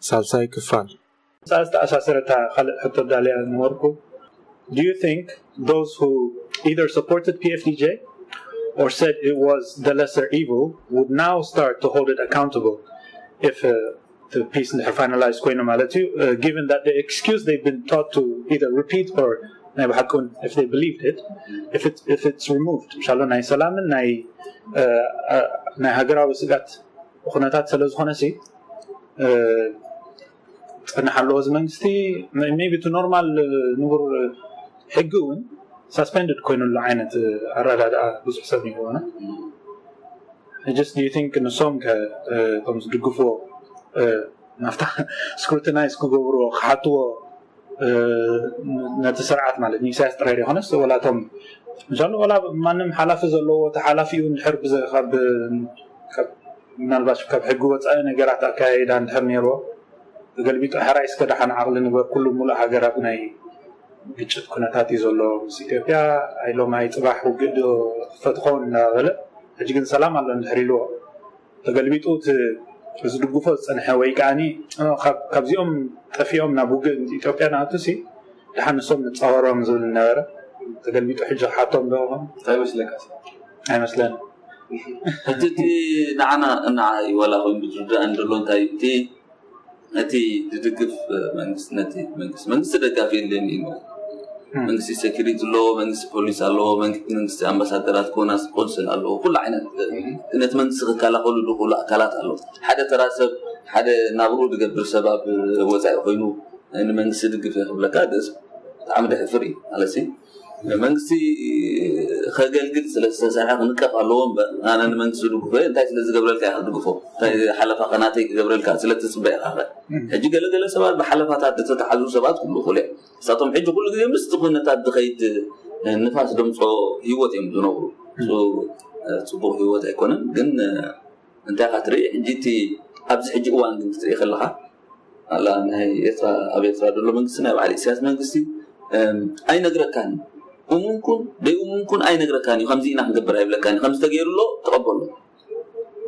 ሳልሳይ ክፋል። ሳልስተ ኣሳሰረታ ካልእ ሕቶ ዳልያ ነበርኩ። Do you think those who either supported P F D J or said it was the lesser evil would now start to hold it accountable if uh, the peace finalized ኮይኑ ማለት እዩ? Uh, given that the excuse they've been taught to either repeat or ናይ ብሓቁን if they believed it, if it's, if it's removed ምሻሎ ናይ ሰላምን ናይ uh, uh, ናይ ሃገራዊ ስጋት ኩነታት ስለ ዝኾነ ሲ uh, ክፀንሕ ኣለዎ እዚ መንግስቲ። Maybe to normal ንቡር ሕጊ እውን suspended ኮይኑሉ ዓይነት ኣረዳድኣ ብዙሕ ሰብ ይኮነ። Just do you think ንሶም ከ እቶም ዝድግፍዎ ናብታ scrutinize ክገብርዎ ክሓትዎ ነቲ ስርዓት ማለት ንኢሳያስ ጥራይ ዶ ይኮነስ ወላ እቶም ምሻሉ ወላ ማንም ሓላፊ ዘለዎ ተሓላፊኡ እንድሕር ምናልባት ካብ ሕጊ ወፃኢ ነገራት ኣካያይዳ እንድሕር ነይርዎ ተገልቢጡ ሕራይ እስከ ደሓን ዓቕሊ ንግበር ኩሉ ሙሉእ ሃገር ኣብ ናይ ግጭት ኩነታት እዩ ዘሎ ምስ ኢትዮጵያ ኣይሎም ኣይ ፅባሕ ውግእ ዶ ክፈት ክኸውን እናበለ ሕጂ ግን ሰላም ኣሎ እንድሕር ኢልዎ ተገልቢጡ እቲ ዝድግፎ ዝፀንሐ ወይ ከዓኒ ካብዚኦም ጠፊኦም ናብ ውግእ ኢትዮጵያ ንኣቱ ሲ ደሓን ንሶም ንፃወሮም ዝብል ነበረ ተገልቢጡ ሕጂ ክሓቶም ዶ ኣይመስለካ ኣይመስለን ሕጂ እቲ ንዓና እና ይወላ ኮይኑ ዝርዳእ እንደሎ እንታይ እቲ እቲ ዝድግፍ መንግስቲ ነቲ መንግስቲ መንግስቲ ደጋፊ የለን እዩ መንግስቲ ሴኪሪቲ ኣለዎ መንግስቲ ፖሊስ ኣለዎ መንግስቲ ኣምባሳደራት ኮናስ ቆንስል ኣለዎ ኩሉ ዓይነት ነቲ መንግስቲ ክከላኸሉ ዝኽእሉ ኣካላት ኣለዎ ሓደ ተራ ሰብ ሓደ ናብሩ ዝገብር ሰብ ኣብ ወፃኢ ኮይኑ ንመንግስቲ ድግፍ ክብለካ ደስ ብጣዕሚ ደሕፍር እዩ ማለት መንግስቲ ከገልግል ስለ ዝተሰርሐ ክንቀፍ ኣለዎ እምበር ኣነ ንመንግስቲ ድግፎ እንታይ ስለ ዝገብረልካ እየ ክድግፎ እንታይ ሓለፋ ከናተይ ክገብረልካ ስለ ትፅበ ኢኻ ሕጂ ገለገለ ሰባት ብሓለፋታት ዝተተሓዙ ሰባት ክብሉ ክእሉ እዮም ንሳቶም ሕጂ ኩሉ ግዜ ምስቲ ኩነታት ዝኸይድ ንፋስ ደምፆ ህይወት እዮም ዝነብሩ ፅቡቅ ህይወት ኣይኮነን ግን እንታይ ኢኻ ትርኢ ሕጂ እቲ ኣብዚ ሕጂ እዋን ግን ክትርኢ ከለኻ ኣላ ናይ ኤርትራ ኣብ ኤርትራ ዘሎ መንግስቲ ናይ በዓል ኢሳያስ መንግስቲ ኣይነግረካን እዩ እሙንኩን ደይእሙንኩን ኣይነግረካን እዩ ከምዚ ኢና ክንገብር ኣይብለካን እዩ ከምዚ ተገይሩ ኣሎ ተቐበሎ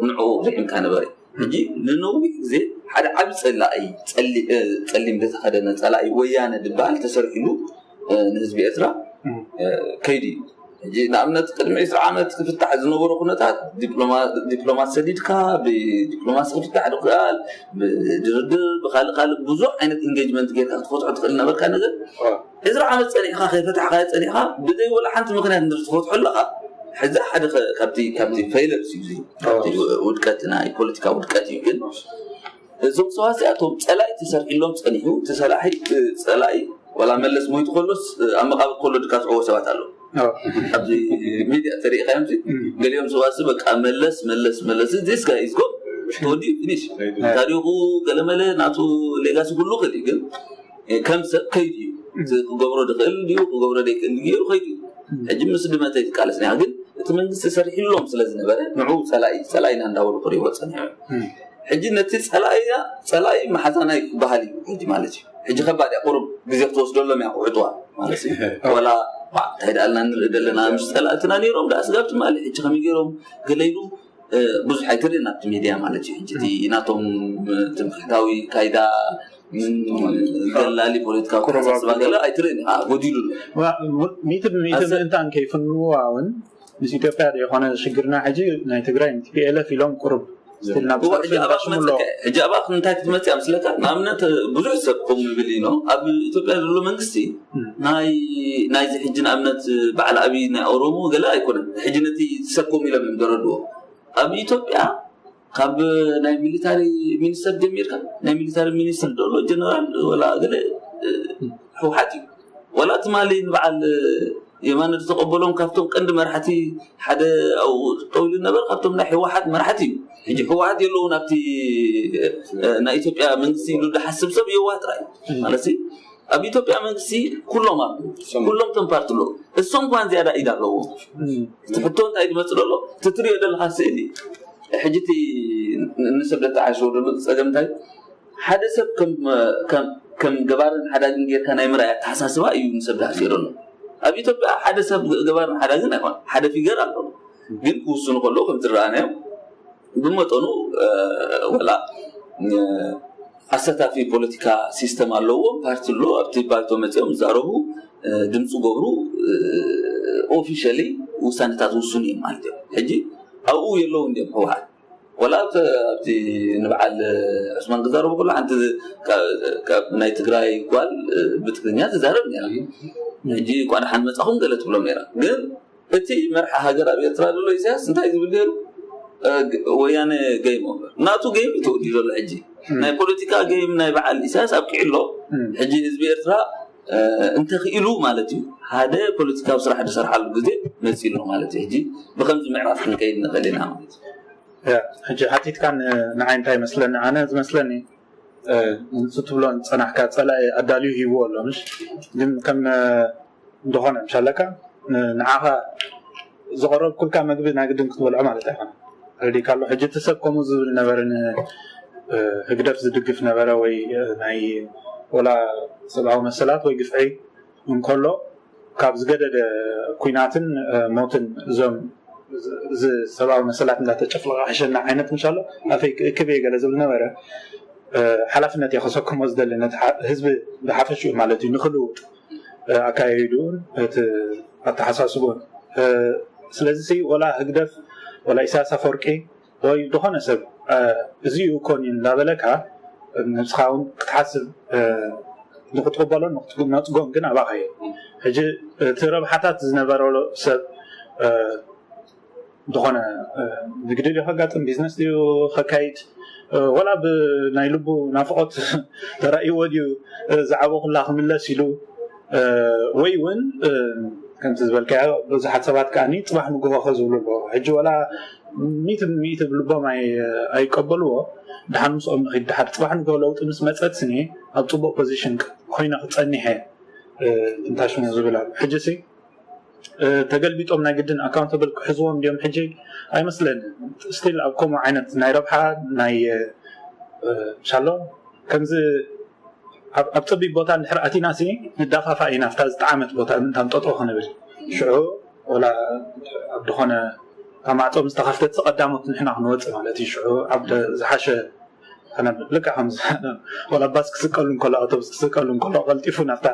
ንዕኡ ርሒምካ ንበረ ሕጂ ንነዊሕ ግዜ ሓደ ዓብ ፀላኢ ፀሊም ዝተኸደነ ፀላኢ ወያነ ዝበሃል ተሰሪሕሉ ንህዝቢ ኤርትራ ከይዱ እዩ ሕጂ ንኣብነት ቅድሚ ዕስራ ዓመት ክፍታሕ ዝነበሮ ኩነታት ዲፕሎማት ሰዲድካ ብዲፕሎማሲ ክፍታሕ ድክኣል ብድርድር ብካልእ ካልእ ብዙሕ ዓይነት ኢንጌጅመንት ጌርካ ክትፈትሖ ትኽእል ነበርካ ነገር ዕስራ ዓመት ፀኒሕካ ከይፈታሕካዮ ፀኒሕካ ብዘይ ወላ ሓንቲ ምክንያት እንድሕር ትፈትሖ ኣለካ ሕዚ ሓደ ካብቲ ካብቲ ፌለርስ እዩ ውድቀት ናይ ፖለቲካ ውድቀት እዩ ግን እዞም ሰባት እዚኣቶም ፀላኢ ተሰርሒሎም ፀኒሑ እቲ ሰላሒ ፀላኢ ዋላ መለስ ሞይቱ ከሎስ ኣብ መቃብር ከሎ ድካስዕዎ ሰባት ኣለዉ ኣብዚ ሚድያ ተሪኢኻዮም ገሊኦም ሰባት በቃ መለስ መለስ መለስ this guy is gone ተወዲኡ ፊኒሽ ታሪኹ ገለመለ ናቱ ሌጋሲ ኩሉ ክእል ግን ከም ሰብ ከይድ እዩ ክገብሮ ድኽእል ድዩ ክገብሮ ደይክእል ገይሩ ከይድ እዩ ሕጂ ምስ ድመተ ይትቃለስ ኒያ ግን እቲ መንግስቲ ሰሪሕሎም ስለ ዝነበረ ንዑ ፀላኢ ፀላኢና እንዳበሉ ክሪእዎ ፀኒሖ ሕጂ ነቲ ፀላኢያ ፀላኢ መሓዛናይ ክበሃል እዩ ሕጂ ማለት እዩ ሕጂ ከባድ እያ ቁሩብ ግዜ ክትወስደሎም እያ ክውዕጥዋ ማለት እዩ ወላ እንታይ ደኣልና ንርኢ ዘለና ምስ ፀላእትና ነይሮም ደኣ ስጋብ ትማሊ ሕጂ ከመይ ገይሮም ገለይሉ ብዙሕ ኣይትርኢ ናብቲ ሚድያ ማለት እዩ ሕጂ ናቶም ትምክሕታዊ ካይዳ ገላሊ ፖለቲካዊ ተሓሳስባ ገለ ኣይትርእን ኢኻ ጎዲሉ ኣሎ ሚእቲ ብሚእቲ ምእንታን ከይፍንዎ እውን ምስ ኢትዮጵያ ዶ ይኮነ ሽግርና ሕጂ ናይ ትግራይ ቲፒኤልኤፍ ኢሎም ቁሩብ ሕጂ ኣባኽ እንታይ ክትመፅእ ምስለካ ንኣብነት ብዙሕ ሰብ ከም ይብል ኢኖ ኣብ ኢትዮጵያ ዘሎ መንግስቲ ናይዚ ሕጂ ንኣብነት በዓል ኣብይ ናይ ኦሮሞ ገለ ኣይኮነን ሕጂ ነቲ ሰብ ከም ኢሎም እዮም ዘረድዎ ኣብ ኢትዮጵያ ካብ ናይ ሚሊታሪ ሚኒስተር ጀሚርካ ናይ ሚሊታሪ ሚኒስተር ዘሎ ጀነራል ወላ ገለ ህወሓት እዩ ወላ ትማሊ ንበዓል የማነ ዝተቐበሎም ካብቶም ቀንዲ መራሕቲ ሓደ ኣብኡ ጠውሉ ነበር ካብቶም ናይ ህወሓት መራሕቲ እዩ ሕጂ ህወሓት የለውን ኣብቲ ናይ ኢትዮጵያ መንግስቲ ኢሉ ዝሓስብ ሰብ የዋህ ጥራይ ማለት ኣብ ኢትዮጵያ መንግስቲ ኩሎም ኣብ ኩሎም ቶም ፓርቲ ኣለዉ እሶም ኳን ዝያዳ ኢድ ኣለዎ እቲ ሕቶ እንታይ ዝመፅእ ዘሎ ትትሪኦ ዘለካ ስእሊ ሕጂ እቲ ንሰብ ደተሓሽዎ ዘሎ ፀገም እንታይ ሓደ ሰብ ከም ገባርን ሓዳግን ጌርካ ናይ ምርኣይ ኣተሓሳስባ እዩ ንሰብ ዝሓስዮ ዘሎ ኣብ ኢትዮጵያ ሓደ ሰብ ገባርን ሓዳግን ኣይኮነ ሓደ ፊገር ኣሎ ግን ክውስኑ ከለዉ ከም ዝረኣናዮም ብመጠኑ ወላ ኣሳታፊ ፖለቲካ ሲስተም ኣለዎም። ፓርቲ ኣሎ፣ ኣብቲ ባይቶ መፅኦም ዝዛረቡ፣ ድምፂ ገብሩ፣ ኦፊሻሊ ውሳነታት ውስኑ እዮም ማለት እዮም። ሕጂ ኣብኡ የለውን ድዮም ህወሓት? ወላ ኣብቲ ንበዓል ዑስማን ክዛረቡ ከሎ ሓንቲ ካብ ናይ ትግራይ ጓል ብትግርኛ ትዛረብ ነራ። ሕጂ እንኳ ደሓን መፃኹም ገለ ትብሎም ነራ። ግን እቲ መርሓ ሃገር ኣብ ኤርትራ ዘሎ ኢሳያስ እንታይ ዝብል ነሩ? ወያነ ገይም ኦቨር ናቱ ገይም ተወዲ ዘሎ። ሕጂ ናይ ፖለቲካ ገይም ናይ በዓል ኢሳያስ ኣብቂዑ ኣሎ። ሕጂ ህዝቢ ኤርትራ እንተኽኢሉ ማለት እዩ ሓደ ፖለቲካዊ ስራሕ ዝሰርሓሉ ግዜ መፂ ኣሎ ማለት እዩ። ሕጂ ብከምዚ ምዕራፍ ክንከይድ ንኽእል ኢና ማለት እዩ። ሕጂ ሓቲትካን ንዓይ እንታይ መስለኒ ኣነ ዝመስለኒ ንሱ ትብሎ ጸናሕካ ጸላኢ ኣዳልዩ ሂብዎ ኣሎ ምሽ ግን ከም እንደኾነ ምሻለካ ንዓኻ ዘቐረብኩልካ መግቢ ናይ ግድን ክትበልዖ ማለት ኣይኮነ ረዲካ ኣሎ ሕጂ እቲ ሰብ ከምኡ ዝብል ነበረ ንህግደፍ ዝድግፍ ነበረ ወይ ናይ ወላ ሰብኣዊ መሰላት ወይ ግፍዒ እንከሎ ካብ ዝገደደ ኩናትን ሞትን እዞም እዚ ሰብኣዊ መሰላት እንዳተጨፍለቐ ሕሸና ዓይነት ምሻሎ ኣፈይ ክእክብ እየ ገለ ዝብል ነበረ ሓላፍነት እየ ከሰክሞ ዝደሊ ነቲ ህዝቢ ብሓፈሽኡ ማለት እዩ ንክልውጥ ኣካየዱን እቲ ኣተሓሳስቡን ስለዚ ወላ ህግደፍ ወላ ኢሳያስ ኣፈወርቂ ወይ ዝኾነ ሰብ እዚ እዩ እኮን እዩ እንዳበለካ ንስኻ እውን ክትሓስብ ንክትቅበሎን ንክትነፅጎን ግን ኣባኻ እዩ ሕጂ እቲ ረብሓታት ዝነበረሎ ሰብ ዝኾነ ንግዲ ድዩ ከጋጥም ቢዝነስ ድዩ ከካይድ ወላ ብናይ ልቡ ናፍቆት ተራእይዎ ድዩ ዝዓበኹላ ክምለስ ኢሉ ወይ እውን ከምቲ ዝበልካዮ ብዙሓት ሰባት ከዓ ፅባሕ ንግሆ ዝብሉ ኣለዎ ሕጂ ወላ ሚእቲ ሚእቲ ብልቦም ኣይቀበልዎ ድሓን ምስኦም ንክድ ድሓር ፅባሕ ንግሆ ለውጢ ምስ መፀት ስኒ ኣብ ፅቡቅ ፖዚሽን ኮይነ ክፀኒሐ እንታይ ሽሙ ዝብል ኣሎ ሕጂ ሲ ተገልቢጦም ናይ ግድን ኣካውንተብል ክሕዝዎም ድዮም ሕጂ ኣይመስለኒ ስቲል ኣብ ከምኡ ዓይነት ናይ ረብሓ ናይ ሻሎ ከምዚ ኣብ ፀቢብ ቦታ እንድሕር ኣቲና ሲ ንዳፋፋ ኢና ፍታ ዝጠዓመት ቦታ ምእንታን ጠጦ ክንብል ሽዑ ወላ ኣብ ዝኾነ ካብ ማዕፆም ዝተኸፍተት ቀዳሞት ንሕና ክንወፅእ ማለት እዩ ሽዑ ኣብ ዝሓሸ ልካ ከምዚ ወላ ባስ ክስቀሉ እንከሎ ኣውቶቡስ ክስቀሉ እንከሎ ቀልጢፉ ናብታ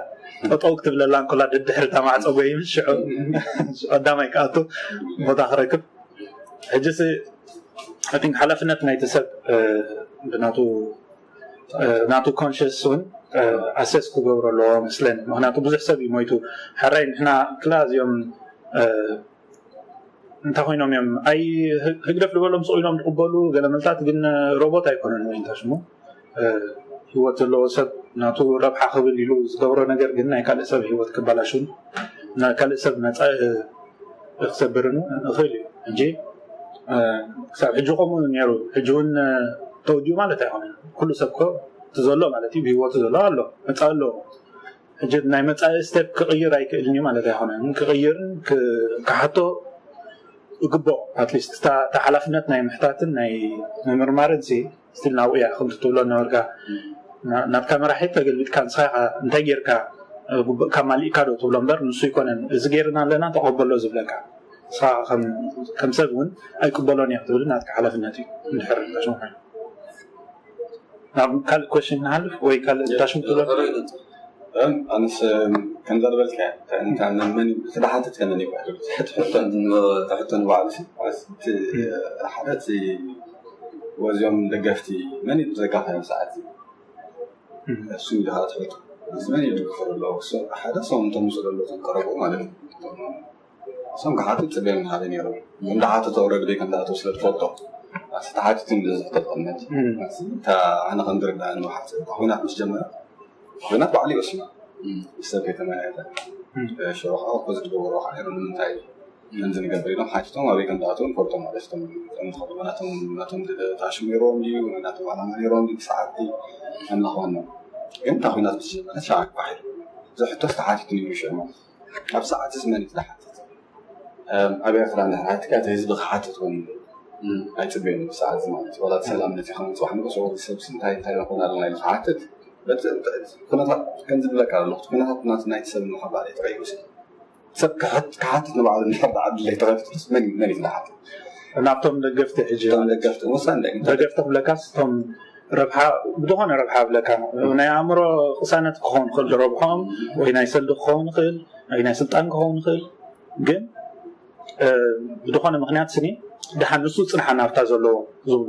ጠጠው ክትብለላ እንከላ ደድሕሪ እታ ማዕፆ ጎይም ሽዑ ቀዳማይ ክኣቱ ቦታ ክረክብ ሕጂ ስ ሓላፍነት ናይቲ ሰብ ብናቱ ናቱ ኮንሽስ እውን ኣሰስ ክገብሮ ኣለዎ መስለኒ ምክንያቱ ብዙሕ ሰብ እዩ ሞይቱ ሕራይ ንሕና ክላ እዚኦም እንታይ ኮይኖም እዮም ኣይ ህግደፍ ዝበሎም ስቕ ኢሎም ዝቕበሉ ገለመልታት ግን ሮቦት ኣይኮነን ወይ እንታይ ሽሙ ህይወት ዘለዎ ሰብ ናቱ ረብሓ ክብል ኢሉ ዝገብሮ ነገር ግን ናይ ካልእ ሰብ ህይወት ክበላሹን ናይ ካልእ ሰብ መፃኢ ክሰብርን እውን ይኽእል እዩ እንጂ ክሳብ ሕጂ ከምኡ ነይሩ ሕጂ እውን ተወዲኡ ማለት ኣይኮነን ኩሉ ሰብ ኮ እቲ ዘሎ ማለት እዩ ብህይወቱ ዘሎ ኣሎ መፃኢ ኣለዎ ሕጂ ናይ መፃኢ ስቴፕ ክቕይር ኣይክእልን እዩ ማለት ኣይኮነን ክቕይርን ክሓቶ ይግብኦ ኣትሊስት እታ ሓላፍነት ናይ ምሕታትን ናይ ምምርማርን ሲ ስቲል ናብኡ እያ ከምቲ ትብሎ ነበርካ ናትካ መራሒ ተገልቢጥካ ንስኻ ኢኻ እንታይ ጌርካ ግቡእካ ማሊእካ ዶ ትብሎ እምበር ንሱ ይኮነን እዚ ጌርና ኣለና ተቐበሎ ዝብለካ ንስኻ ከም ሰብ እውን ኣይቅበሎን እየ ክትብል ናትካ ሓላፍነት እዩ እንድሕር ተሽምሖ ናብ ካልእ ኮሽን ንሃልፍ ወይ ካልእ ታሽም ትብሎ ኣነስ ከምዛ ዝበልካ መን ዝሓተት ከመን ይባል ትሕቶ ንባዕሉ ሓደ ወዚኦም ደገፍቲ መን እዩ ዘጋፋዮም ሰዓት እሱ ኢልካ ትሕቶ መን ይድግፉ ኣለዉ ሓደ ሰው እንተምፁ ዘለዉ ተንቀረቡ ማለት እዩ እሶም ክሓቱ ፅበዮም ሓደ ነይሮም ከም ዝሓተቶ ረግደ ከም ዝኣተው ስለ ትፈልጦ ተሓቲቱ ዝሕተት ቅድመት ኣነ ከም ዝርዳእኒ ሓሰብ ኩናት ምስ ጀመረ ኩናት ባዕሉ ይወስና ሰብ ከይተመያየጠ ሽሮ ከዓ ኮዚ ዝገበሮ ከዓ ይሩ ንምንታይ ከምዚ ንገብር ኢሎም ሓቲቶም ኣበይ ከም ዝኣተው ንፈልጦ ማለት ናቶም ታሽም ነይሮም ድዩ ናቶም ዓላማ ነይሮም ድዩ ሰዓት ኣምላኽ ዋኖም ግን እታ ኩናት ምስ ጀመረት ሸዓ ክባሕ ኢሉ ዝሕቶስ ተሓቲቱ ነይሩ ሽዑ ኣብ ሰዓትስ መን እዩ ዝሓትት ኣብ ኤርትራ እንድሕር ሓቲካ እቲ ህዝቢ ክሓትት እውን ኣይፅበየሉ ሰዓት ማለት እዩ ወላ ሰላም ነቲ ከም ፅባሕ ንቅስ ወዲ ሰብ እንታይ እንታይ ይኾን ኣለና ኢሉ ክሓትት ኩነታት ከም ዝብለካ ኣለኹ ኩነታት ናይቲ ሰብ ንኸባል ተቐይሩ ሰብ ክሓትት ንባዕሉ እንድሕር ዓዲ ተኸፍትስ መን መን እዩ ዝሓትት ናብቶም ደገፍቲ ሕጂ ደገፍቲ ወሳኒ ደገፍቲ ክብለካስ እቶም ረብሓ ብዝኾነ ረብሓ ብለካ ናይ ኣእምሮ ቅሳነት ክኸውን ይኽእል፣ ረብሖም ወይ ናይ ሰልዲ ክኸውን ይኽእል፣ ወይ ናይ ስልጣን ክኸውን ይኽእል። ግን ብዝኾነ ምክንያት ስኒ ደሓን ንሱ ፅንሓ ናብታ ዘለዎ ዝብሉ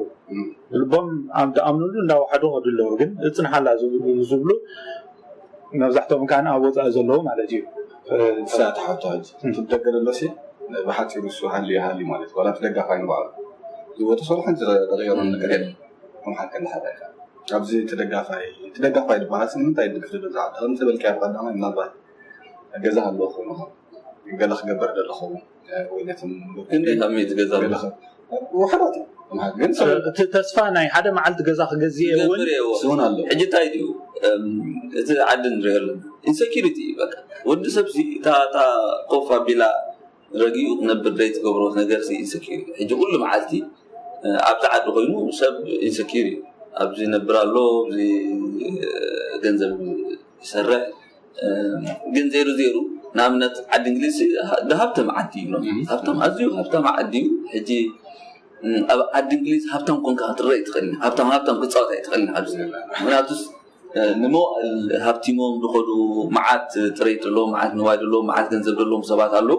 ልቦም ዝኣምኑሉ እንዳወሓዱ ከዱ ኣለዉ። ግን እፅንሓላ ዝብሉ መብዛሕትኦም ከዓ ኣብ ወፃኢ ዘለዉ ማለት እዩ። ሰዓት ሓብታ ሕጂ ትደገ ዘሎ ሲ ብሓፂሩ እሱ ሃልዩ ሃልዩ ማለት ዋላ ተደጋፋይ ንባዕሉ ዝወጡ ሰሉ ሓንቲ ተቀየሮም ነገር የለ። ከም ሓቂ እንዳሓበርካ ኣብዚ ተደጋፋይ ተደጋፋይ ዝበሃል ሲ ንምንታይ ይድግፍ ዘሎ ዝዓዳ ከም ተበልካያ ብቀዳማይ ምናልባት ገዛ ኣለዎ ኮይኑ ገለ ክገበር ደለኹ ወይ ነቲ ክንደይ ካብ ሚእቲ ገዛ ኣሎ? ውሕዳት እዮም። ግን ሰብ እቲ ተስፋ ናይ ሓደ መዓልቲ ገዛ ክገዝእ እየ እውን ይገብር እየ እውን። ስውን ኣሎ ሕጂ እንታይ ድዩ እቲ ዓዲ ንሪኦ ኣለና ኢንሰኪሪቲ እዩ። በቃ ወዲ ሰብ ሲ እታ እታ ኮፍ ኣቢላ ረጊኡ ክነብር ደይ ትገብሮ ነገር ሲ ኢንሰኪሪቲ። ሕጂ ኩሉ መዓልቲ ኣብቲ ዓዲ ኮይኑ ሰብ ኢንሰኪር እዩ። ኣብዚ ነብር ኣሎ፣ ኣብዚ ገንዘብ ይሰርሕ። ግን ዜሩ ዜሩ ንኣብነት ዓዲ እንግሊዝ ሃብተም ዓዲ እዩ። ሃብቶም ኣዝዩ ሃብታም ዓዲ እዩ። ሕጂ ኣብ ዓዲ እንግሊዝ ሃብታም ኮንካ ክትረእ ትኽእል፣ ሃብታም ሃብታም ክፃወት ኣይትኽእል ኣብዚ። ምክንያቱስ ንመዋእል ሃብቲሞም ዝኸዱ መዓት ጥረይ ደሎ፣ መዓት ንዋይ ደሎ፣ መዓት ገንዘብ ደሎም ሰባት ኣለዉ።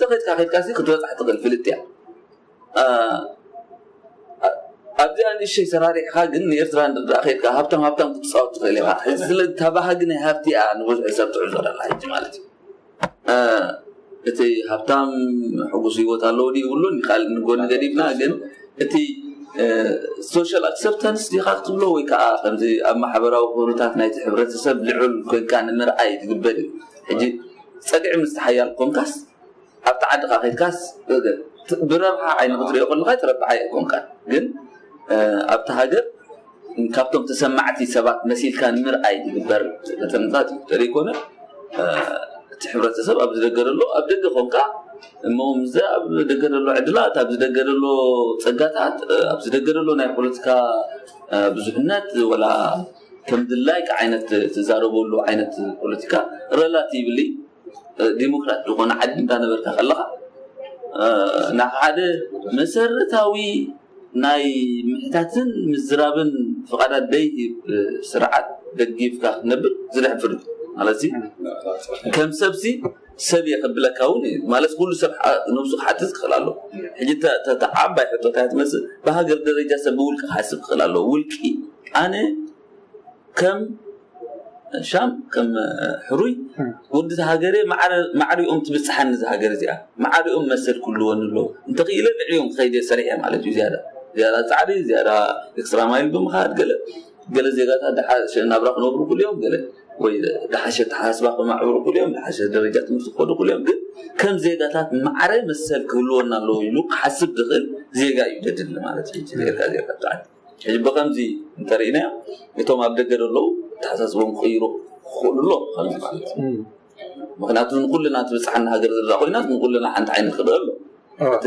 ተኸድካ ከድካ ክትበፃሕ ትኽእል ፍልጥ እያ። ኣብዚኣ ንእሽተይ ሰራሪሕካ ግን ንኤርትራ እንድዳ ከድካ ሃብታም ሃብታም ክትፃወት ትኽእል ኢኻ። ስለዚ ተባሃጊ ናይ ሃብቲ እያ ንብዝሒ ሰብ ትዕዞ ደላ ሕጂ ማለት እዩ። እቲ ሃብታም ሕጉስ ህይወት ኣለዎ ድዩ ይብሉን ካልእ ንጎኒ ገዲፍና ግን እቲ ሶሻል ኣክሰፕታንስ ዲኻ ክትብሎ ወይ ከዓ ከምዚ ኣብ ማሕበራዊ ክብርታት ናይቲ ሕብረተሰብ ልዑል ኮይንካ ንምርኣይ ትግበር እዩ። ሕጂ ፀግዒ ምስ ተሓያል ኮንካስ ኣብቲ ዓድኻ ከድካስ ብረብሓ ዓይኒ ክትሪኦ ከለካ ተረባሓይ ኣይኮንካን። ግን ኣብቲ ሃገር ካብቶም ተሰማዕቲ ሰባት መሲልካ ንምርኣይ ዝግበር ፈተነታት እዩ። ተደይኮነ እቲ ሕብረተሰብ ኣብ ዝደገ ደሎ ኣብ ደገ ኮንካ እሞ ምዘ ኣብ ደገ ደሎ ዕድላት ኣብ ዝደገ ደሎ ፀጋታት ኣብ ዝደገ ደሎ ናይ ፖለቲካ ብዙሕነት ወላ ከም ድላይካ ዓይነት ትዛረበሉ ዓይነት ፖለቲካ ረላቲቭሊ ዲሞክራት ዝኾነ ዓዲ እንዳነበርካ ከለኻ ንሓደ መሰረታዊ ናይ ምሕታትን ምዝራብን ፍቓዳት ደይህብ ስርዓት ደጊፍካ ክትነብር ዝደሕፍር ማለት ከም ሰብሲ ሰብ እየ ከብለካ እውን ማለት ኩሉ ሰብ ነብሱ ክሓትት ክኽእል ኣሎ። ሕጂ ተዓባይ ሕቶታት ትመስል ብሃገር ደረጃ ሰብ ብውልቂ ክሓስብ ክኽእል ኣሎ። ውልቂ ኣነ ከም ሻም ከም ሕሩይ ወዲ ሃገረ ማዕሪኦም ትብፅሓኒ እዛ ሃገር እዚኣ ማዕሪኦም መሰል ክህልወኒ ኣለዎ። እንተኽኢለ ልዕሊኦም ክኸይደ ሰሪሐ ማለት እዩ። ዝያዳ ዝያዳ ፃዕሪ ዝያዳ ኤክስትራ ማይል ብምኻድ ገለ ገለ ዜጋታት ድሓሸ ናብራ ክነብሩ ክልዮም ገለ ወይ ድሓሸ ተሓስባ ክማዕብሩ ክልዮም ድሓሸ ደረጃ ትምህርቲ ክኸዱ ክልዮም ግን ከም ዜጋታት ማዕረ መሰል ክህልወና ኣለዎ ኢሉ ክሓስብ ዝኽእል ዜጋ እዩ ደድሊ ማለት እዩ። ዜጋ ዜጋ ብጣዕሚ ሕጂ ብከምዚ እንተርኢናዮ እቶም ኣብ ደገ ዘለዉ ተሓሳስቦም ክቕይሩ ክኽእሉ ኣለዎም ብከምዚ ማለት እዩ። ምክንያቱ ንኩልና ትብፅሓና ሃገር ዝረኣ ኮይናስ ንኩልና ሓንቲ ዓይነት ክርኢ ኣሎ። እቲ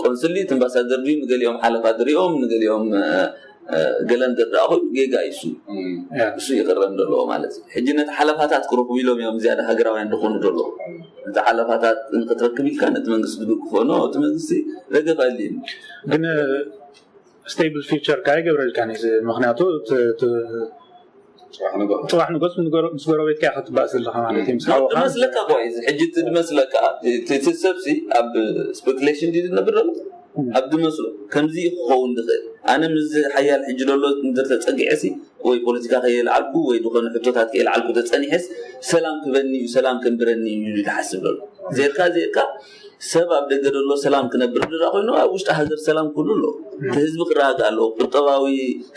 ቆንስሊ እቲ ኣምባሳደር ድዩ ንገሊኦም ሓለፋ ዝሪኦም ንገሊኦም ገለን ዝረኣ ኮይኑ ጌጋ እዩ እሱ። እሱ ይቕረም ዘለዎ ማለት እዩ። ሕጂ ነቲ ሓለፋታት ክረኽቡ ኢሎም እዮም ዝያዳ ሃገራውያን ዝኾኑ ዘለዉ። ነቲ ሓለፋታት ንክትረክብ ኢልካ ነቲ መንግስቲ ትድግፎ ኖ እቲ መንግስቲ ደገፍ ኣድልዩ። ግን ስቴብል ፊውቸር ከኣ ይገብረልካን እዩ። ምክንያቱ ጽባሕ ንጎስ ምስ ጎረቤትካ ኢኻ ክትባእስ ዘለኻ ማለት እዩ። ምስ ሓወኻ ድመስለካ እኮ እዩ። ሕጂ እቲ ድመስለካ እቲ ሰብሲ ኣብ ስፔኩሌሽን ድዩ ዝነብር ዘሎ ኣብ ድመስሎ ከምዚ ክኸውን ዝኽእል ኣነ ምስ ሓያል ሕጂ ዘሎ እንድር ተጸጊዐ ሲ ወይ ፖለቲካ ከየልዓልኩ ወይ ዝኾነ ሕቶታት ከየልዓልኩ ተጸኒሐስ ሰላም ክበኒ እዩ ሰላም ከንብረኒ እዩ ዝሓስብ ዘሎ። ዜርካ ዜርካ ሰብ ኣብ ደገ ዘሎ ሰላም ክነብር ድራ ኮይኑ ኣብ ውሽጢ ሃገር ሰላም ክህሉ ኣለዎ። እቲ ህዝቢ ክረጋጋእ ኣለዎ። ቁጠባዊ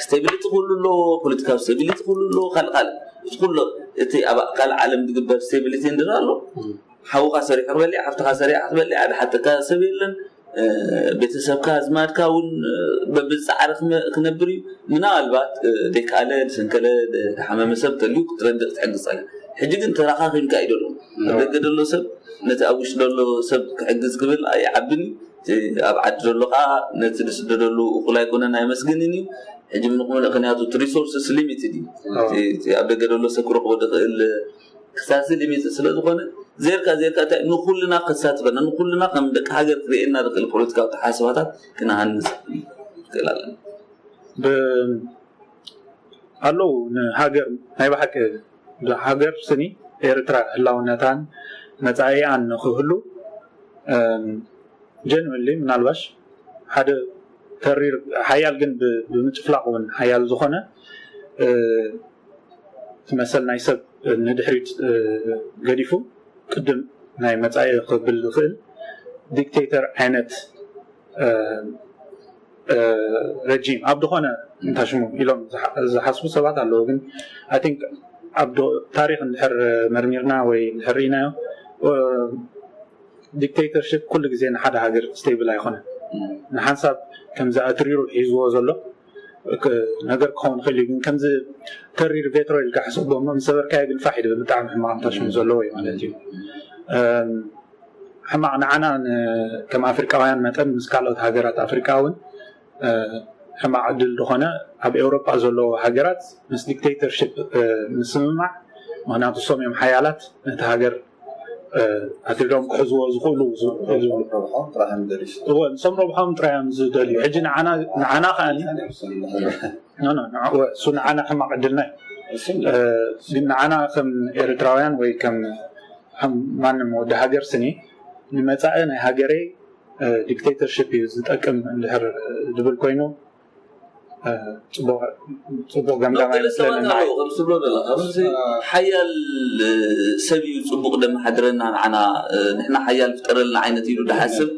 ስቴቢሊቲ ክህሉ ኣለዎ። ፖለቲካዊ ስቴቢሊቲ ክህሉ ኣለዎ። ካልእ ካልእ እቲ ኩሉ እቲ ኣብ ካልእ ዓለም ዝግበር ስቴቢሊቲ እንድራ ኣሎ ሓውኻ ሰሪሑ ክበልዕ ሓፍትኻ ሰሪዓ ክትበልዕ ሓደ ሓተካ ሰብ የለን። ቤተሰብካ ኣዝማድካ እውን በብዝፃዕሪ ክነብር እዩ። ምናልባት ደይከኣለ ዝሰንከለ ዝሓመመ ሰብ ተልዩ ክትረድእ ክትሕግዝ ጸለ ሕጂ ግን ተራኻኺምካ እዩ ደሎ ኣብ ደገ ደሎ ሰብ ነቲ ኣብ ውሽጢ ደሎ ሰብ ክሕግዝ ክብል ኣይዓብን እዩ። ኣብ ዓዲ ደሎ ከዓ ነቲ ዝስደደሉ እኩል ኣይኮነን ኣይመስግንን እዩ። ሕጂ ምንቕምልእ ክንያቱ እቲ ሪሶርስስ ሊሚትድ እዩ። ኣብ ደገ ደሎ ሰብ ክረኽቦ ዝኽእል ክሳሲ ሊሚትድ ስለዝኾነ ዜርካ ዜርካ እንታይ ንኩልና ከሳትፈና ንኩልና ከም ደቂ ሃገር ክርእየና ዝኽእል ፖለቲካዊ ተሓስባታት ክነሃንፅ ንክእል ኣለና። ኣለዉ ንሃገር ናይ ብሓቂ ሃገር ስኒ ኤርትራ ህላውነታን መጻኢኣን ንክህሉ ጀንወሊ ምናልባሽ ሓደ ተሪር ሓያል ግን ብምጭፍላቕ እውን ሓያል ዝኾነ ትመሰል ናይ ሰብ ንድሕሪት ገዲፉ ቅድም ናይ መጻኢ ክብል ዝኽእል ዲክቴተር ዓይነት ረጂም ኣብ ዝኾነ እንታሽሙ ኢሎም ዝሓስቡ ሰባት ኣለዉ። ግን I think ኣብ ታሪክ እንድሕር መርሚርና ወይ እንድሕር ርኢናዮ ዲክቴተርሽፕ ኩሉ ግዜ ንሓደ ሃገር ስቴብል ኣይኮነን። ንሓንሳብ ከምዚ ኣትሪሩ ሒዝዎ ዘሎ ነገር ክኸውን ይኽእል እዩ። ግን ከምዚ ተሪር ቬትሮ ኢልካ ሕሰቦ እሞ ምስ ሰበርካዮ ግን ፋሕ ይብል። ብጣዕሚ ሕማቕ እንታሽሙ ዘለዎ እዩ ማለት እዩ። ሕማቕ ንዓና ከም ኣፍሪቃውያን መጠን ምስ ካልኦት ሃገራት ኣፍሪቃ እውን ሕማቕ ዕድል ዝኾነ ኣብ ኤውሮጳ ዘለዎ ሃገራት ምስ ዲክቴተርሽፕ ምስምማዕ፣ ምክንያቱ እሶም እዮም ሓያላት ነቲ ሃገር ኣትሪሮም ክሕዝዎ ዝኽእሉ ዝብሉ ንሶም ረብሖም ጥራይ እዮም ዝደልዩ። ሕጂ ንዓና ከኣ እሱ ንዓና ሕማቕ ዕድልና እዩ። ግን ንዓና ከም ኤርትራውያን ወይ ከም ማንም ወዲ ሃገር ስኒ ንመጻኢ ናይ ሃገረይ ዲክቴተርሽፕ እዩ ዝጠቅም እንድሕር ዝብል ኮይኑ ጽቡቕ ገምጋም ኣይመስለንን። ከምትብሎ ዘለካ ሓያል ሰብ እዩ ጽቡቕ ደመሓድረና ንዓና ንሕና ሓያል ፍጠረልና ዓይነት ኢሉ ድሓስብ።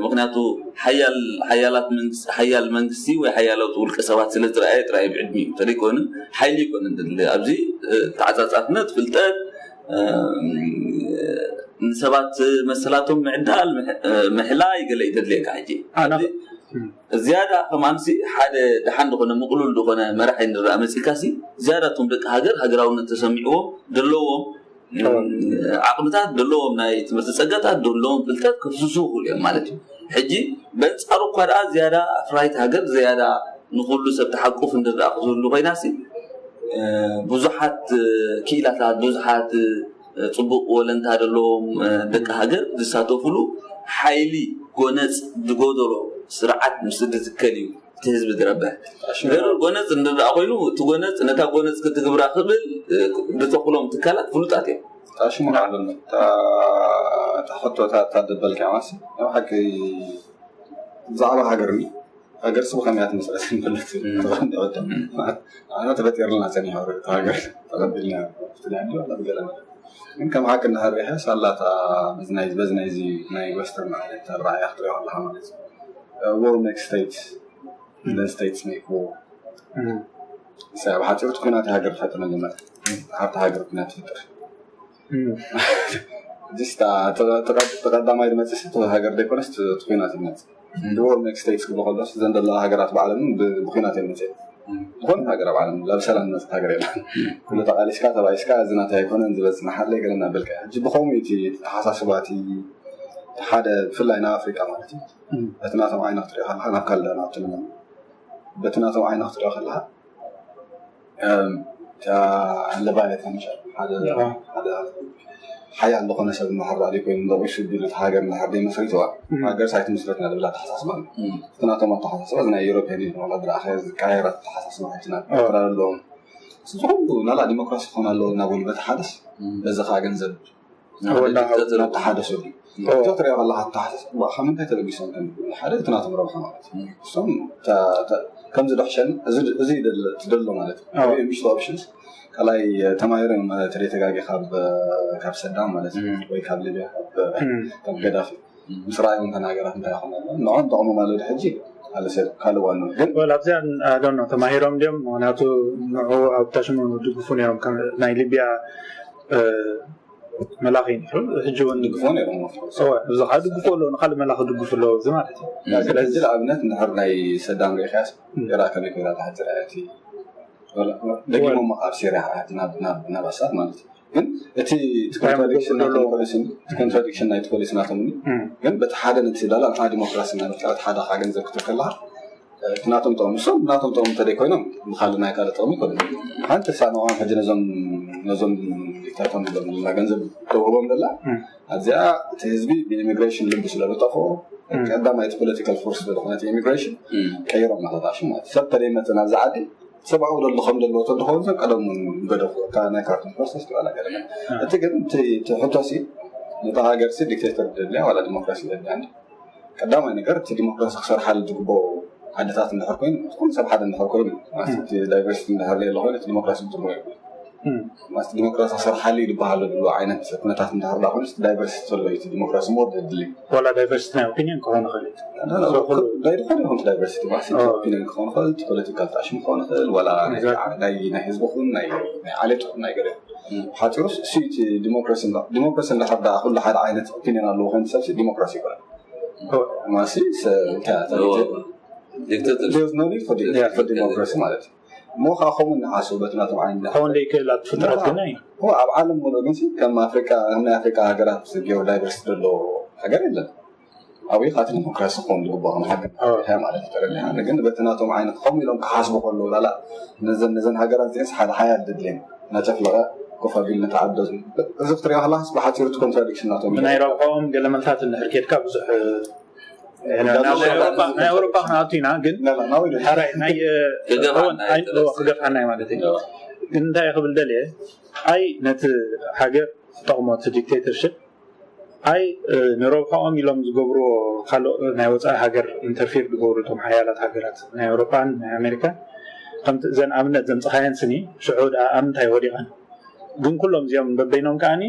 ምክንያቱ ሓያል ሓያላት ሓያል መንግስቲ ወይ ሓያላት ውልቀ ሰባት ስለ ዝረኣየ ጥራይ ብዕድሚኡ እንተደይኮነ ሓይሊ ይኮነ ኣብዚ ተዓጻጻፍነት ፍልጠት ንሰባት መሰላቶም ምዕዳል ምሕላይ ገለ ይደድልየካ ሕጂ ዝያዳ ከማንሲ ሓደ ደሓን ዝኾነ ምቕሉል ዝኾነ መራሒ ንረኣ መፂልካሲ ዝያዳ እቶም ደቂ ሃገር ሃገራውነት ተሰሚዕዎም ደለዎም ዓቕምታት ደለዎም ናይ ትምህርቲ ፀጋታት ደለዎም ፍልጠት ክፍስሱ ይኽእሉ እዮም ማለት እዩ። ሕጂ በንፃሩ እኳ ደኣ ዝያዳ ኣፍራይት ሃገር ዝያዳ ንኩሉ ሰብ ተሓቁፍ እንድረኣ ክትህሉ ኮይናሲ ብዙሓት ክኢላታት ብዙሓት ፅቡቕ ወለንታ ዘለዎም ደቂ ሃገር ዝሳተፉሉ ሓይሊ ጎነፅ ዝጎደሎ ስርዓት ምስ ዝትከል እዩ እቲ ህዝቢ ዝረብሕ። ገርር ጎነፅ እንድረኣ ኮይኑ እቲ ጎነፅ ነታ ጎነፅ ክትግብራ ክብል ዝተኽሎም ትካላት ፍሉጣት እዮም። ሽሙ ንዓለም ተሕቶታት ታደበልካ ማሲ ናይ ሓቂ ብዛዕባ ሃገርኒ ሃገር ስቡ ከመያ ትመስረት ንፈልጥ ተቐንዲ ወደ ኣና ተፈጢርልና ጸኒሖ ሃገር ተቐቢልና ፍትላንዲ ወላ ብገለ ግን ከም ሓቂ እናሃሪሐ ሳላታ በዝናይ በዝናይዚ ናይ ወስተርን ዓይነት ኣረኣያ ክትሪኦ ኣለካ ማለት እዩ። War makes states, then states make war። ብሓፂሩ እቲ ኩናት ሃገር ፈጥር መጀመር ሓብቲ ሃገር ኩናት ፈጥር ጅስታ ተቐዳማይ ዝመፅእ ሲ ሃገር ደይኮነስ እቲ ኩናት ይመፅእ ድወር ሜክ ስቴትስ ክብሎ ከሎ ዘን ዘለዋ ሃገራት ባዕለን ብኩናት እየን መፅእ ዝኾነ ሃገር ኣብ ዓለም ላብ ሰላም ዝመፅእ ሃገር የለን። ኩሉ ተቃሊስካ ተባኢስካ እዚ ናተይ ኣይኮነን ዝበፅእ ንሓለይ ገለ እናበልካ ሕጂ ብከምኡ እቲ ተሓሳስባ እቲ ሓደ ብፍላይ ናብ ኣፍሪቃ ማለት እዩ በቲ ናቶም ዓይነ ክትሪኦ ከለካ ናብ ካልእ ናብቲ በቲ ናቶም ዓይነ ክትሪኦ ከለካ ለባየተን ሓደ ሓደ ሓያል ዝኾነ ሰብ እንድሕር ራእዩ ኮይኑ ደቂሱ ቢሉ እቲ ሃገር እንድሕር ደይመስሪትዋ ሃገር ሳይትምስረት ኢና ዝብል ኣተሓሳስባ ኣሎ። እቲ ናቶም ኣተሓሳስባ እዚ ናይ ኤሮፕያን ዩኒየን ዋላ ዝረኣኸ ዝቀያየር ኣተሓሳስባ ሓይትና ኤርትራ ኣለዎም እዚ ኩሉ ናላ ዲሞክራሲ ክኾን ኣለዎ እናበሉ በቲ ሓደስ በዚ ከዓ ገንዘብ ናብ ተሓደሰሉ እቶ ትሪኦ ከለካ ኣተሓሳስባ ካብ ምንታይ ተበጊሶም ከም ሓደ እቲ ናቶም ረብሓ ማለት እዩ እሶም ከምዚ ዶሕሸን እዚ ትደሎ ማለት እዩ ምሽቶ ኦፕሽንስ ካልኣይ ተማሂሮም ተደይ ተጋጊ ካብ ሰዳም ማለት እዩ ወይ ካብ ሊብያ ካብ ገዳፊ ምስ ረኣዩ እንተን ሃገራት እንታይ ይኾን ኣሎ ንዖም ጠቕሞም ኣለዉ ሕጂ ካልእ ሰብ ካልእ ዋኑ ግን ወላ ኣብዚኣ ዶኖ ተማሂሮም ድዮም ምክንያቱ ንዑ ኣብ ታሽሙ ድግፉ ነይሮም ናይ ሊብያ መላኺ ነይሩ ሕጂ እውን ድግፎ ነይሮም እዚ ከዓ ድግፎ ኣለዎ ንካልእ መላኺ ድግፉ ኣለዎ እዚ ማለት እዩ ስለዚ ንኣብነት እንድሕር ናይ ሰዳም ሪኢኻያስ ኢራቅ ከመይ ኮይና ተሓፅር እያ እቲ ደጊሞም ኣብ ሲርያ ከዓ ናብ ኣሳድ ማለት እዩ ግን እቲ ኮንትራዲክሽን ናይቲ ፖሊሲ ናቶም ግን በቲ ሓደ ነቲ ዳላ ንዓ ዲሞክራሲ እናበልካ በቲ ሓደ ከዓ ገንዘብ ክትከለካ እቲ ናቶም ጥቕሚ እሶም ናቶም ጥቕሚ እንተደይ ኮይኖም ንካልእ ናይ ካልእ ጥቕሚ ይኮኑ ሓንቲ ሳ ንዕኦም ሕጂ ነዞም ነዞም ዲክታቶም ና ገንዘብ ተውህቦም ደላ ኣብዚኣ እቲ ህዝቢ ብኢሚግሬሽን ልቢ ስለ ዝጠፍኦ ቀዳማይ እቲ ፖለቲካል ፎርስ ዝኾነ ኢሚግሬሽን ቀይሮም ናተጣሽም ማለት ሰብ ተደይመፅእ ናብዚ ዓዲ ሰብኣዊ ደሎ ከም ዘለዎ ተድኸውን ሰብ ቀደም ገደፉ እታ ናይ ካርቱም ፕሮሰስ ትበላ ገለ እቲ ግን እቲ ሕቶ ሲ ነታ ሃገር ሲ ዲክቴተር ደልያ ዋላ ዲሞክራሲ ደልያ ቀዳማይ ነገር እቲ ዲሞክራሲ ክሰርሓል ዝግበኦ ዓድታት እንድሕር ኮይኑ ኩሉ ሰብ ሓደ እንድሕር ኮይኑ ዳይቨርሲቲ እንድሕር ሌለ ኮይኑ ዲሞክራሲ ትርጉም የብሉ ማስ ዲሞክራሲ ክሰርሓል እዩ ዝበሃል ዘሎ ዓይነት ኩነታት እንድሕር ዳ ኮይኑ ዳይቨርሲቲ ዘሎ እዩ ዲሞክራሲ ሞር ድድሊ ዋላ ዳይቨርሲቲ ናይ ኦፒኒየን ክኾን ይኽእል እዩ ዳይድኾን ይኹን ዳይቨርሲቲ ማስ ኦፒኒየን ክኾን ይኽእል ፖለቲካል ጣሽም ክኾን ይኽእል ዋላ ናይ ህዝቢ ኹን ናይ ዓሌት ኹን ናይ ገለ ሓፂሩስ እሱ እቲ ዲሞክራሲ ዲሞክራሲ እንዳሓዳ ኩሉ ሓደ ዓይነት ኦፒኒየን ኣለዎ ኮይኑ ሰብሲ ዲሞክራሲ ይበሃል ማሲ ዲሞክራሲ ማለት እዩ እሞ ከዓ ከምኡ ንሓስቡ በቲ ናቶም ዓይነት ከውን ዘይክእል ኣብ ፍጥረት ግን እዩ ኣብ ዓለም ሙሉእ ግን ከም ኣፍሪካ ከም ናይ ኣፍሪካ ሃገራት ጌሮ ዳይቨርሲቲ ዘለዎ ሃገር የለን ኣብኡ ካቲ ዲሞክራሲ ክኾን ዝግባኦ ከም ሃገር ማለት ተረዲና ግን በቲ ናቶም ዓይነት ከምኡ ኢሎም ክሓስቡ ከለዉ ላላ ነዘን ነዘን ሃገራት እዚአስ ሓደ ሓያል ድድሌን እናጨፍለቐ ኮፍ ኣቢል ነተዓዶ እዚ ክትሪኦ ከለካስ ብሓፂሩ እቲ ኮንትራዲክሽን ናቶም እዩ። ብናይ ረብሓኦም ገለ መልታት እንድሕር ኬድካ ብዙሕ ናይ ኣውሮፓ ክንኣቱ ኢና ግን ሓራይ ናይ ክገፍዓና እዩ ማለት እዩ ግን እንታይ ክብል ደልየ ኣይ ነቲ ሃገር ክጠቕሞ እቲ ዲክቴተርሽፕ ኣይ ንረብሖኦም ኢሎም ዝገብርዎ ካልኦ ናይ ወፃኢ ሃገር ኢንተርፌር ዝገብሩ እቶም ሓያላት ሃገራት ናይ ኣውሮፓን ናይ ኣሜሪካን ከምቲ እዘን ኣብነት ዘምፅኻየን ስኒ ሽዑ ደኣ ኣብ ምንታይ ወዲቐን ግን ኩሎም እዚኦም በበይኖም ከዓኒ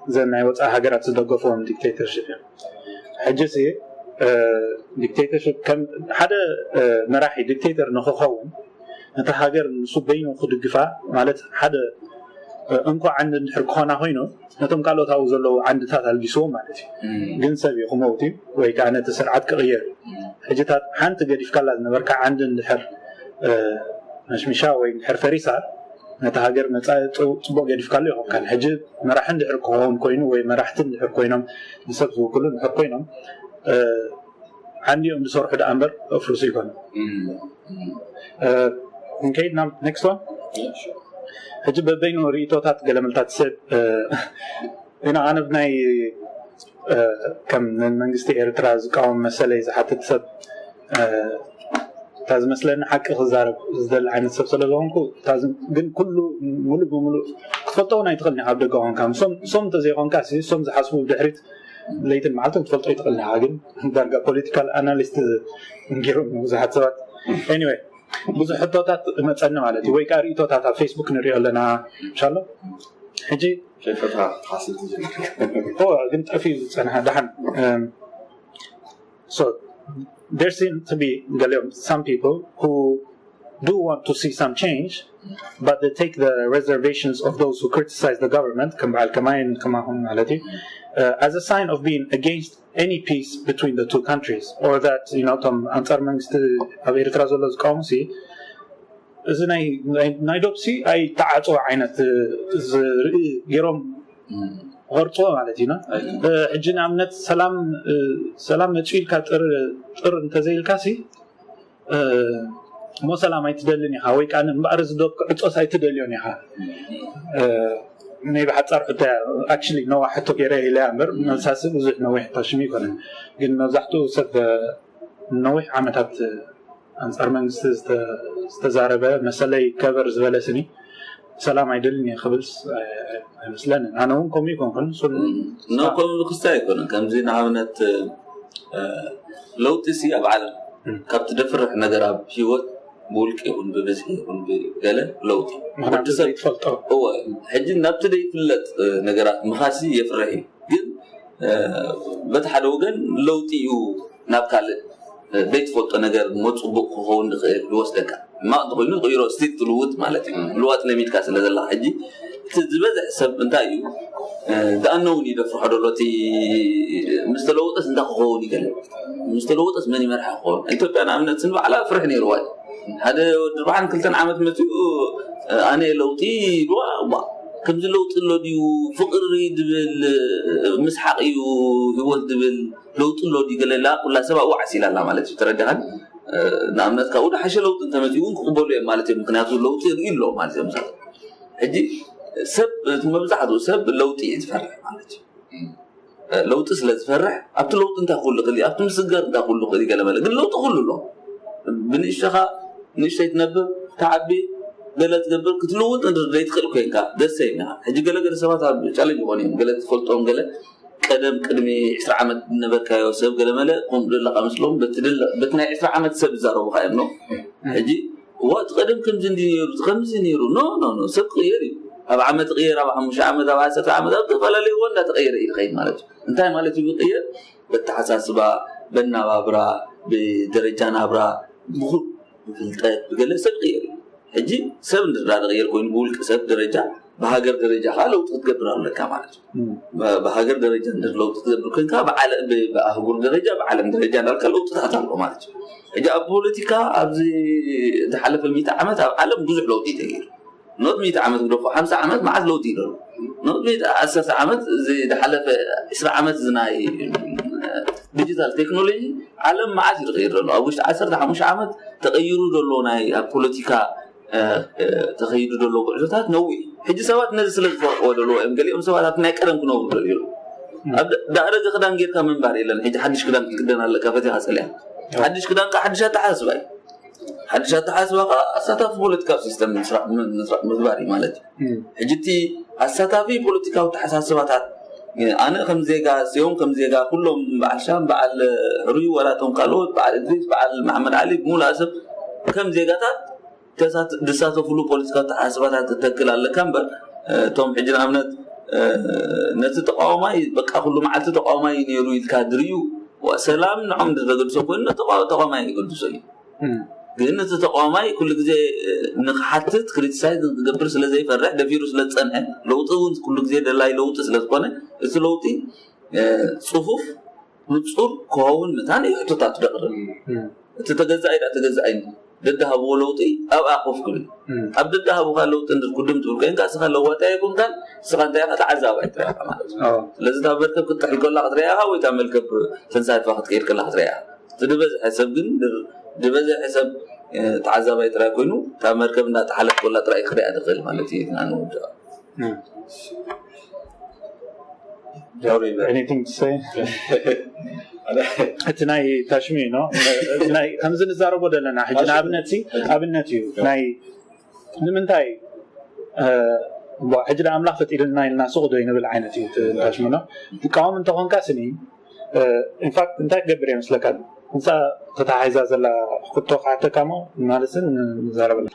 እዘን ናይ ወፃኢ ሃገራት ዝደገፍዎም ዲክቴተርሽፕ እዮም ሕጂ ሲ ዲክቴተርሽፕ ከም ሓደ መራሒ ዲክቴተር ንክኸውን ነታ ሃገር ንሱ በይኑ ክድግፋ ማለት ሓደ እንኮ ዓንዲ እንድሕር ክኾና ኮይኑ ነቶም ካልኦት ኣብኡ ዘለዉ ዓንድታት ኣልጊስዎም ማለት እዩ ግን ሰብ እዩ ክመውት እዩ ወይ ከዓ ነቲ ስርዓት ክቕየር እዩ ሕጂታት ሓንቲ ገዲፍካላ ዝነበርካ ዓንዲ እንድሕር መሽሚሻ ወይ እንድሕር ፈሪሳ ነቲ ሃገር መፃኢ ፅቡቅ ገዲፍካሉ ይኾንካን ሕጂ መራሒ እንድሕር ክኸውን ኮይኑ ወይ መራሕቲ እንድሕር ኮይኖም ንሰብ ዝውክሉ እንድሕር ኮይኖም ዓንዲኦም ዝሰርሑ ደኣ እምበር ኣፍርሱ ይኮኑ ክንከይድ ናብ ኔክስት ዋን ሕጂ በበይኑ ርእቶታት ገለመልታት ሰብ ኢና ኣነ ብናይ ከም መንግስቲ ኤርትራ ዝቃወም መሰለይ ዝሓትት ሰብ እታ ዝመስለኒ ሓቂ ክዛረብ ዝደሊ ዓይነት ሰብ ስለ ዝኾንኩ ግን ኩሉ ሙሉእ ብሙሉእ ክትፈልጦ እውን ኣይትኽእል ካብ ደገ ኮንካ ሶም እንተዘይኮንካ ሶም ዝሓስቡ ብድሕሪት ለይትን መዓልትን ክትፈልጦ ይትኽእል ኢኻ ግን ዳርጋ ፖለቲካል ኣናሊስት እንጌሮም ብዙሓት ሰባት ኤኒወይ ብዙሕ ሕቶታት መፀኒ ማለት እዩ ወይ ከዓ ርእቶታት ኣብ ፌስቡክ ንሪኦ ኣለና እንሻሎ ሕጂ ከይፈትካ ክትሓስብ ትጀምር ግን ጠፊኡ ዝፀንሐ ደሓን so there seem to be ገሊኦም some people who do want to see some change but they take the reservations of those who criticize the government ከም በዓል ከማይን ከማኹም ማለት እዩ uh, as a sign of being against any peace between the two countries or that you know ቶም ኣንፃር መንግስቲ ኣብ ኤርትራ ዘሎ ዝቃወሙ ሲ እዚ ናይ ዶብ ሲ ኣይተዓፅወ ዓይነት ዝርኢ ገይሮም ክቐርፅዎ ማለት እዩ ሕጂ ንኣብነት ሰላም ሰላም መፅኡ ኢልካ ጥር እንተዘይልካ ሲ እሞ ሰላም ኣይትደልን ኢኻ ወይ ከዓ እምበኣር እዚ ዶብ ክዕፆስ ኣይትደልዮን ኢኻ ናይ ብሓፃር ሕቶ actually ነዋ ሕቶ ገይረ ኢለ እምበር መልሳሲ ብዙሕ ነዊሕ ታሽሙ ይኮነ ግን መብዛሕትኡ ሰብ ነዊሕ ዓመታት ኣንፃር መንግስቲ ዝተዛረበ መሰለይ ከበር ዝበለ ስኒ ሰላም ኣይደልን እየ ክብል ኣይመስለንን ኣነ እውን ከምኡ ይኮንኩን ኖ ከምኡ ክስታይ ኣይኮነን ከምዚ ንኣብነት ለውጢ ሲ ኣብ ዓለም ካብ ትደፍርሕ ነገር ኣብ ሂወት ብውልቂ ይኹን ብብዝሒ ይኹን ብገለ ለውጢ ወዲ ሰብ ዘይትፈልጦ እወ ሕጂ ናብቲ ዘይፍለጥ ነገራት ምኻሲ የፍርሕ እዩ ግን በቲ ሓደ ወገን ለውጢ እዩ ናብ ካልእ ዘይትፈልጦ ነገር ሞ ፅቡቅ ክኸውን ዝኽእል ዝወስደካ ሕማቅ እንተኮይኑ ቅይሮ ስቲል ትልውጥ ማለት እዩ ምልዋጥ ለሚድካ ስለ ዘላ ሕጂ እቲ ዝበዝሕ ሰብ እንታይ እዩ ዝኣነውን ይደፍርሖ ደሎ እቲ ምስ ተለወጠስ እንታይ ክኸውን ይገለ ምስ ተለወጠስ መን ይመርሓ ክኸውን ኢትዮጵያ ንኣብነት ንባዕላ ፍርሒ ነይርዋ እዩ ሓደ ወዲ ኣርባዓን ክልተን ዓመት መፅኡ ኣነ ለውጢ ይብዋ እዋ ከምዚ ለውጢ ኣሎ ድዩ ፍቅሪ ድብል ምስሓቅ እዩ ህይወት ድብል ለውጢ ኣሎ ድዩ ገለላ ኩላ ሰብ ኣብኡ ዓሲላ ኣላ ማለት እዩ ተረዲኻን ንኣብነት ካብኡ ድሓሸ ለውጢ እንተመፂኡ እውን ክቅበሉ እዮም ማለት እዮም ምክንያቱ ለውጢ ይርኢ ኣሎ ማለት እዮም ሕጂ ሰብ መብዛሕትኡ ሰብ ለውጢ እዩ ዝፈርሕ ማለት እዩ ለውጢ ስለ ዝፈርሕ ኣብቲ ለውጢ እንታይ ክህሉ ክእል ኣብቲ ምስግጋር እንታይ ክህሉ ክእል ገለ መለ ግን ለውጢ ክህሉ ኣሎ። ብንእሽተኻ ንእሽተይ ትነብር፣ ትዓቢ፣ ገለ ትገብር፣ ክትልውጥ ዘይትኽእል ኮይንካ ደሰ ይብለካ። ሕጂ ገለ ገለ ሰባት ኣብ ቻለንጅ ይኾኑ እዮም። ገለ ትፈልጦም ገለ ቀደም ቅድሚ ዕስራ ዓመት ዝነበርካዮ ሰብ ገለ መለ ከምኡ ዘለካ ምስሎም በቲ ድለ- በቲ ናይ ዕስራ ዓመት ሰብ ዝዛረቡካ እዮም ነው። ሕጂ እዋ እቲ ቀደም ከምዚ እንዲ ነይሩ እቲ ከምዚ ነይሩ ኖ ኖ ኖ ሰብ ክቅየር እዩ። ኣብ ዓመት ይቅየር፣ ኣብ ሓሙሽተ ዓመት፣ ኣብ ዓሰርተ ዓመት ኣብ ዝተፈላለዩ እዋን እንዳተቀየረ እዩ ዝኸይድ ማለት እዩ። እንታይ ማለት እዩ ዝቅየር? በተሓሳስባ፣ በናባብራ፣ ብደረጃ ናብራ፣ ብኹ- ብፍልጠት ብገለ ሰብ ይቅየር እዩ። ሕጂ ሰብ እንድዳ ዝቅየር ኮይኑ ብውልቂ ሰብ ደረጃ ብሃገር ደረጃ ከዓ ለውጢ ክትገብር ኣለካ ማለት እዩ። ብሃገር ደረጃ እንድር ለውጢ ክትገብር ኮንካ ብዓለ- ብ- ብኣህጉር ደረጃ ብዓለም ደረጃ እንዳልካ ለውጥታት ኣሎ ማለት እዩ። ሕጂ ኣብ ፖለቲካ ኣብዚ ዝሓለፈ ሚእቲ ዓመት ኣብ ዓለም ብዙሕ ለውጢ እዩ ተገይሩ። ኖት ሚእቲ ዓመት ግደፎ ሓምሳ ዓመት መዓት ለውጢ እዩ ዘሎ። ኖት ሚእቲ ዓሰርተ ዓመት እዚ ዝሓለፈ ዕስራ ዓመት እዚ ናይ ዲጂታል ቴክኖሎጂ ዓለም መዓት እዩ ተቀይሩ ዘሎ። ኣብ ውሽጢ ዓሰርተ ሓሙሽተ ዓመት ተቀይሩ ዘሎ ናይ ኣብ ፖለቲካ ተኸይዱ ዘሎ ጉዕዞታት ነዊሕ። ሕጂ ሰባት ነዚ ስለ ዝፈርሕዎ ዘለዉ እዮም። ገሊኦም ሰባት ኣብቲ ናይ ቀደም ክነብሩ ደልዩ። ኣብ ዳ- ዳእረገ ክዳን ጌርካ ምንባር የለን። ሕጂ ሓድሽ ክዳን ክትክደን ኣለካ ፈቲኻ ጸሊያ። ሓድሽ ክዳን ከዓ ሓድሽ ኣተሓሳስባ እዩ። ሓድሽ ኣተሓሳስባ ከዓ ኣሳታፊ ፖለቲካዊ ሲስተም ምስራሕ ም- ምስራሕ ምግባር እዩ ማለት እዩ። ሕጂ እቲ ኣሳታፊ ፖለቲካዊ ተሓሳስባታት ኣነ ከም ዜጋ ሲኦም ከም ዜጋ ኩሎም በዓል ሻም በዓል ሕሩይ ወላቶም ካልኦት በዓል እድሪስ በዓል መሓመድ ዓሊ ብሙሉእ ሰብ ከም ዜጋታት ተሳት- ዝሳተፉሉ ፖለቲካዊ ተሓሳስባታት ትተክል ኣለካ እምበር እቶም ሕጂ ንኣብነት ነቲ ተቃዋማይ በቃ ኩሉ መዓልቲ ተቃዋማይ እዩ ነይሩ ኢልካ ድርዩ ሰላም ንዖም ዘገድሶ ኮይኑ ነቲ ተቃዋማይ ይገድሶ እዩ። ግን እቲ ተቃዋማይ ኩሉ ግዜ ንክሓትት ክሪቲሳይዝ ንክገብር ስለ ዘይፈርሕ ደፊሩ ስለ ዝፀንሐ ለውጢ እውን ኩሉ ግዜ ደላይ ለውጢ ስለ ዝኾነ እቲ ለውጢ ፅፉፍ ንፁር ክኸውን መታን እዩ ሕቶታት ደቕርብ። እቲ ተገዛኢ ዳ ተገዛኢ ደዳሃብዎ ለውጢ ኣብኣ ኮፍ ክብል ኣብ ደዳሃቡካ ለውጢ እንድር ኩድም ትብል ኮይንካ እስኻ ለዋጣ የኮንካን እስኻ እንታይ ኢኻ ተዓዛባይ ጥራኻ ማለት እዩ። ስለዚ እታ መርከብ ክትጥሕል ከላ ክትረኣኻ ወይ እታ መርከብ ተንሳፊፋ ክትከይድ ከላ ክትረኣኻ እቲ ዝበዝሐ ሰብ ግን ዝበዝሐ ሰብ ተዓዛባይ ጥራይ ኮይኑ እታ መርከብ እንዳተሓለት ከላ ጥራይ ክሪኣ ትኽእል ማለት እዩ። ንወድኣ እቲ ናይ ታሽሚ ነው ከምዚ ንዛረቦ ዘለና ሕጂ ንኣብነት ኣብነት እዩ ናይ ንምንታይ ሕጂ ኣምላኽ ፈጢርልና ኢልና ሱቕ ዶ ይንብል ዓይነት እዩ ታሽሚ ነው ትቃወም እንተኾንካ ስኒ ኢንፋክት እንታይ ክገብር እየ መስለካ ንሳ ተተሓሒዛ ዘላ ክቶ ክሓተካ ሞ ማለትን ንዛረበላ